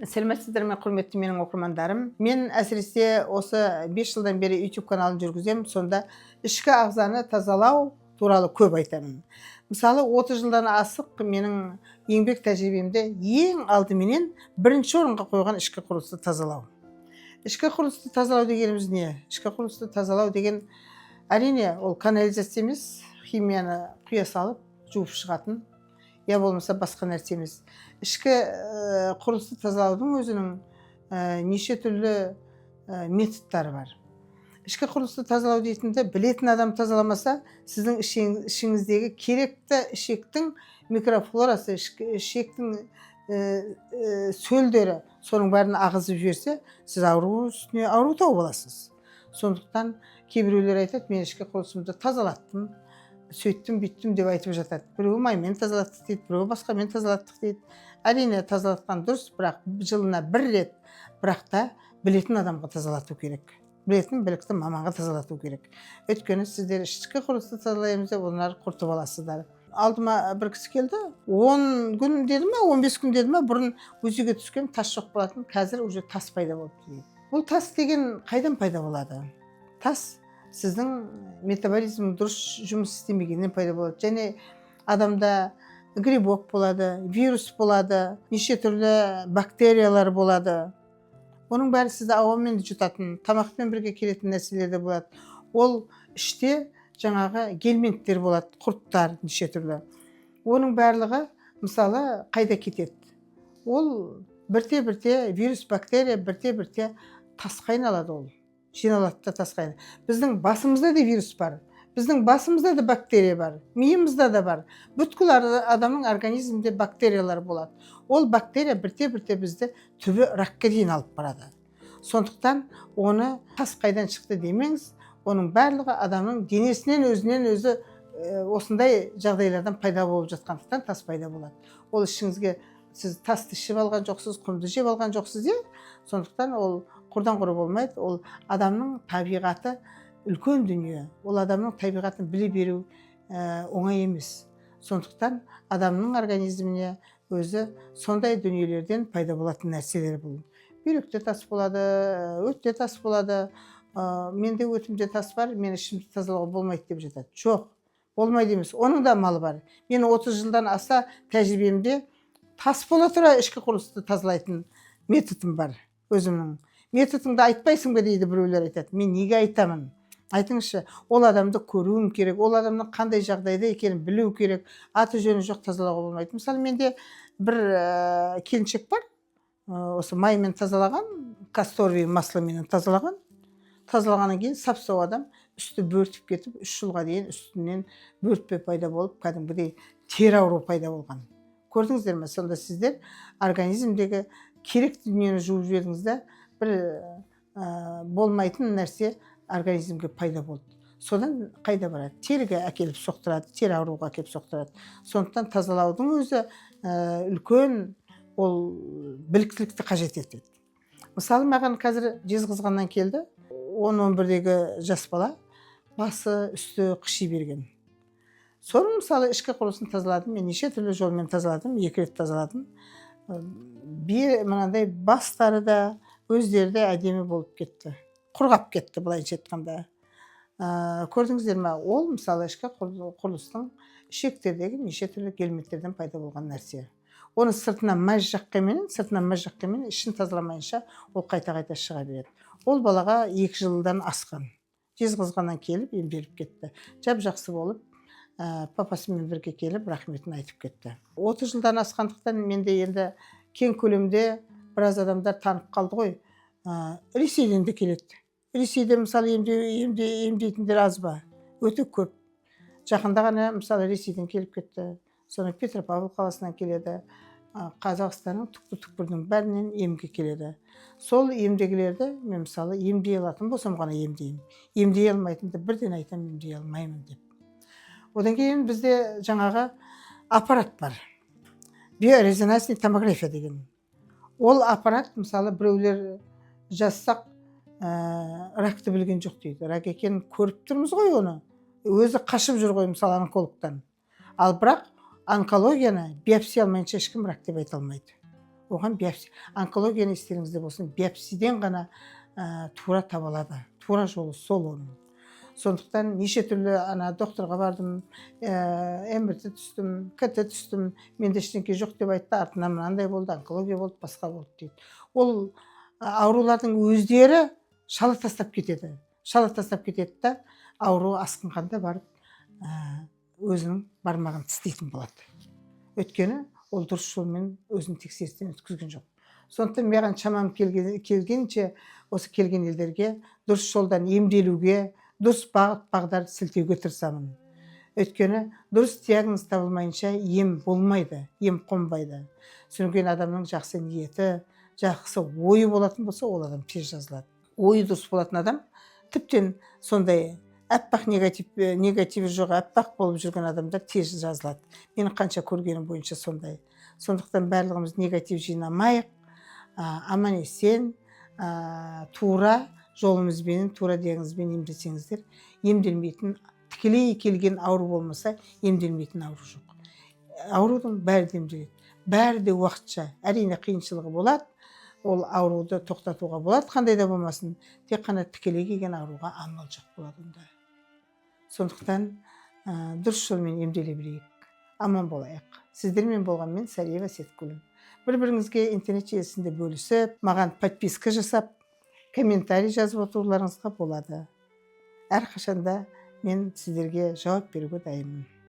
Сәлеметсіздер ме, құрметті менің оқырмандарым! Мен әсіресе осы 5 жылдан бері YouTube каналын жүргіземін. Сонда ішкі ағзаны тазалау туралы көп айтамын. Мысалы, 30 жылдан асық менің еңбек тәжірибемде ең алдыменен бірінші орынға қойған ішкі құрылысты тазалау. Ішкі құрылысты тазалау дегеніміз не? Ішкі құрылысты тазалау деген, әрине, ол канализация емес, химияны құя салып жуып шығатын я болмаса басқа нәрсе емес. Ішкі құрылысты тазалаудың өзінің неше түрлі методтары бар. Ішкі құрылысты тазалау дейтінді білетін адам тазаламаса, сіздің ішіңіздегі керекті ішектің микрофлорасы, ішектің сөлдері, соның бәрін ағызып жіберсе, сіз ауру үстіне ауру тауып аласыз. Сондықтан кейбіреулер айтады: «Мен ішкі құрылысымды тазалаттым, сөйттім, бүйттім», – деп айтып жатады. Біреуі маймен тазалаттық дейді, біреуі басқамен тазалаттық дейді. Әрине, тазалатқан дұрыс, бірақ жылына бір рет. Бірақ та білетін адамға тазалату керек, білетін білікті маманға тазалату керек. Өйткені сіздер ішкі құрылысты тазалаймыз деп, олар құртып аласыздар. Алдыма бір кісі келді, 10 күн деді ма, 15 күн деді ма, бұрын УЗИ-ге түскен тас жоқ болатын, қазір уже тас пайда болды дейді. Бұл тас деген қайдан пайда болады? Тас сіздің метаболизм дұрыс жұмыс істемегеннен пайда болады. Және адамда грибок болады, вирус болады, неше түрлі бактериялар болады. Оның бәрі сізді ауамен жұтатын, тамақпен бірге келетін нәрселер де болады. Ол іште жаңағы гельминттер болады, құрттар неше түрлі. Оның барлығы, мысалы, қайда кетеді? Ол бірте бірте вирус, бактерия бірте бірте тасқа айналады. Ол жиналады да, тасқа айналады. Біздің басымызда да вирус бар, біздің басымызда да бактерия бар, миымызда да бар. Бүткіл адамның организмінде бактериялар болады. Ол бактерия бірте бірте бізді түбі ракқа дейін алып барады. Сондықтан оны тас қайдан шықты демеңіз. Оның барлығы адамның денесінен өзінен өзі осындай жағдайлардан пайда болып жатқандықтан, тас пайда болады. Ол ішіңізге сіз тасты ішіп алған жоқсыз, құмды жеп алған жоқсыз, иә. Сондықтан ол құрдан құры болмайды. Ол адамның табиғаты үлкен дүние. Ол адамның табиғатын біле беру оңай емес. Сондықтан адамның организміне өзі сондай дүниелерден пайда болатын нәрселер. Бұл бүйректе тас болады, өтте тас болады. Менде өтімде тас бар, мен ішімді тазалауға болмайды деп жатады. Жоқ, болмайды емес, оның да амалы бар. Мен 30 жылдан аса тәжірибемде тас бола тұра ішкі құрылысты тазалайтын методым бар өзімнің. «Методыңды айтпайсың ба?» – дейді біреулер. Айтады. Мен неге айтамын, айтыңызшы? Ол адамды көруім керек, ол адамның қандай жағдайда екенін білу керек. Аты жөні жоқ тазалауға болмайды. Мысалы, менде бір келіншек бар, осы маймен тазалаған, касторовый масломенен тазалаған. Тазалағаннан кейін сап сау адам, үсті бөртіп кетіп, 3 жылға дейін үстінен бөртпе пайда болып, кәдімгідей тері ауру пайда болған. Көрдіңіздер ме? Сонда сіздер организмдегі керекті дүниені жуып жібердіңіз да, бір болмайтын нәрсе организмге пайда болды. Содан қайда барады? Теріге әкеліп соқтырады, тері ауруға әкеліп соқтырады. Сондықтан тазалаудың өзі үлкен ол біліктілікті қажет етеді. Мысалы, маған қазір Жезқазғаннан келді 10-11-дегі жас бала, басы, үсті қыши берген. Соның, мысалы, ішкі құрылысын тазаладым. Мен неше түрлі жолмен тазаладым, екі рет тазаладым. Мынандай бастары да, өздері де әдемі болып кетті, құрғап кетті былайынша айтқанда. Көрдіңіздер ме? Ол, мысалы, ішкі құрылыстың, ішектердегі неше түрлі гельминттерден пайда болған нәрсе. Оны сыртына мазь жаққанменен, сыртына мазь жаққанменен, ішін тазаламайынша, ол қайта қайта шыға береді. Ол балаға 2 жылдан асқан. Жезқазғаннан келіп, емделіп кетті, жап жақсы болып, папасымен бірге келіп, рахметін айтып кетті. 30 жылдан асқандықтан, менде енді кең көлемде біраз адамдар танып қалды ғой. Ресейден де келеді. Ресейде, мысалы, емдейтіндер аз ба? Өте көп. Жақында ғана, мысалы, Ресейден келіп кетті, соны Петропавл қаласынан келеді. Қазақстанның түкпір түкпірінің бәрінен емге келеді. Сол емдегілерді мен, мысалы, емдей алатын болсам ғана емдеймін. Емдей алмайтынды бірден айтамын, емдей алмаймын деп. Одан кейін бізде жаңағы аппарат бар, биорезонансный томография деген. Ол аппарат, мысалы, біреулер жазсақ, ракты білген жоқ дейді. Рак екенін көріп тұрмыз ғой, оны өзі қашып жүр ғой, мысалы, онкологтан. Ал бірақ онкологияны биопсия алмайынша ешкім рак деп айта алмайды. Оған биопсия керек. Биопсияны Оған биопсия. Онкологияны, естеріңізде болсын, биопсиден ғана тура таба алады, тура жолы сол оның. Сондықтан неше түрлі ана докторға бардым, МРТ түстім, КТ түстім, менде ештеңке жоқ деп айтты, артынан мынандай болды, онкология болды, басқа болды дейді. Ол аурулардың өздері шала тастап кетеді, шала тастап кетеді да, ауру асқынғанда барып өзінің бармағын тістейтін болады, өйткені ол дұрыс жолмен өзін тексерістен өткізген жоқ. Сондықтан маған шамам келгенше осы келген елдерге дұрыс жолдан емделуге, дұрыс бағыт бағдар сілтеуге тырысамын. Өйткені дұрыс диагноз табылмайынша ем болмайды, ем қонбайды. Содан кейін адамның жақсы ниеті, жақсы ойы болатын болса, ол адам тез жазылады. Ойы дұрыс болатын адам, тіптен сондай аппақ негатив, негативі жоқ, аппақ болып жүрген адамдар тез жазылады. Менің қанша көргенім бойынша сондай. Сондықтан барлығымыз негатив жинамайық, аман есен тура жолымызбен, тура диагнозбен емделсеңіздер, емделмейтін, тікелей келген ауру болмаса, емделмейтін ауру жоқ. Аурудың бәрі де емделеді, бәрі де уақытша. Әрине, қиыншылығы болады, ол ауруды тоқтатуға болады қандай да болмасын, тек қана тікелей келген ауруға амал жоқ болады онда. Сондықтан дұрыс жолмен емделе білейік, аман болайық. Сіздермен болған мен, Сәриева Әсеткүл. Бір біріңізге интернет желісінде бөлісіп, маған подписка жасап, комментарий жазып отыруларыңызға болады. Әрқашанда мен сіздерге жауап беруге дайынмын.